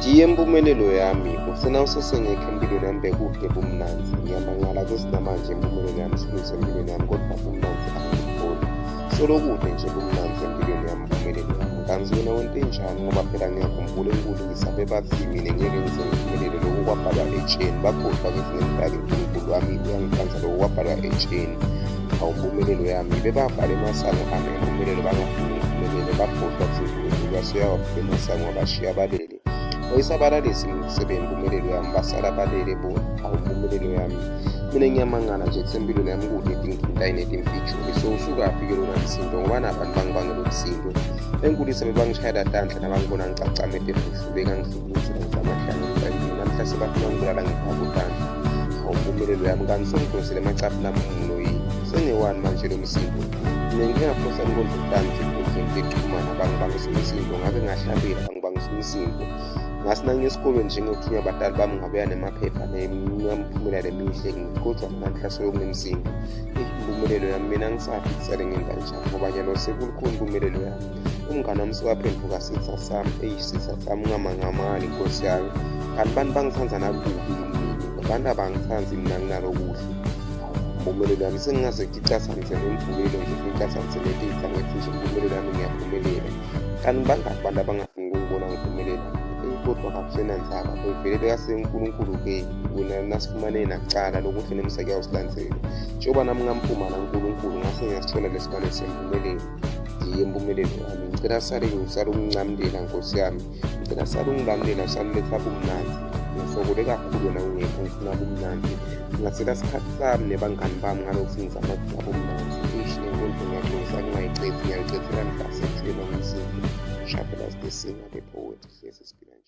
Diye mpumelelo yami usena usesengekho empilweni yami bekude bumnanzi ngiyamangala kuthi namanje impumelelo yami siluse empilweni yami kodwa bumnanzi angiboni solokude nje bumnanzi empilweni yami impumelelo yami kanti wena wento enjani ngoba phela ngiyakhumbula enkulisa bebathi mina ngeke ngize ngiphumelele lokhu kwabhalwa etsheni bakhohlwa ke ngemdali uNkulunkulu wami uyangithanda lokhu kwabhalwa etsheni awu mpumelelo yami bebavale emasango ami empumelelo bangafuni ngiphumelele bakhohlwa kuthi uNkulunkulu wasuyawavula emasango wabashiya balele wayisabalalisa imisebenzi impumelelo yami basala balele bona awu impumelelo yami mina ngiyamangala nje kusempilweni yami kude tingintayine timfijuli so usukaphi ke lona msindo ngoba nabantu bangibangela umsindo enkulisa bebangishayela tandla nabangibona ngicacame etefuhluleka ngihlukuluza ngizamahlanga ngibangile namhla sebafuna ngibulala ngifaka utandla awu impumelelo yami kanti songidonsele emacaphi namulo yini sengewani manje lo msindo mina ngike ngaphosa inkondlo tami nje enkundleni lexhumana bangibangisa umsindo ngake ngahlabela bangibangisa umsindo ngasi nangiya esikolweni njengothunywa abadali bami ngabuya nemaphepha nemiphumela lemihle kodwa namhla solokunemsindo impumelelo yami mina ngisathi kusale ngenza njani ngoba nyalo sekulukhuni impumelelo yami umngane wami sewaphenduka sitha sami eyi sitha sami ungamangamali nkosi yami kanti bantu bangithanda nakubi mina abantu abangithandi mina nginalokuhle impumelelo yami sengingaze ngicathanise nempumelelo nje ngicathanise netitha ngithi nje impumelelo yami ngiyaphumelela kanti bangaki abantu abangafuni ukungibona ngiphumelela eyi kodwa kakusenandzaba bevele bekasenkulunkulu-ke wena nasifumane nakucala lokuhle nemseke yawusilandzela njengoba nami ngamphuma nankulunkulu ngase ngiyasithola lesibane sempumelelo ndiye empumelelo yami ngicela sale ngisale ukuncamulela nkosi yami ngicela sale ungilamulela usale uletha bumnandi ngisokole kakhulu wena ungekho ngifuna bumnandi ngasela sikhathi sami nebangani bami ngalokhu ngizama ukufuna bumnandi eish nenkondlo ngiyaxolisa ngingayicethi ngiyayicethela mhla sethulelwa ngumsindo shaphela sidesinga the poet hlezi siphila.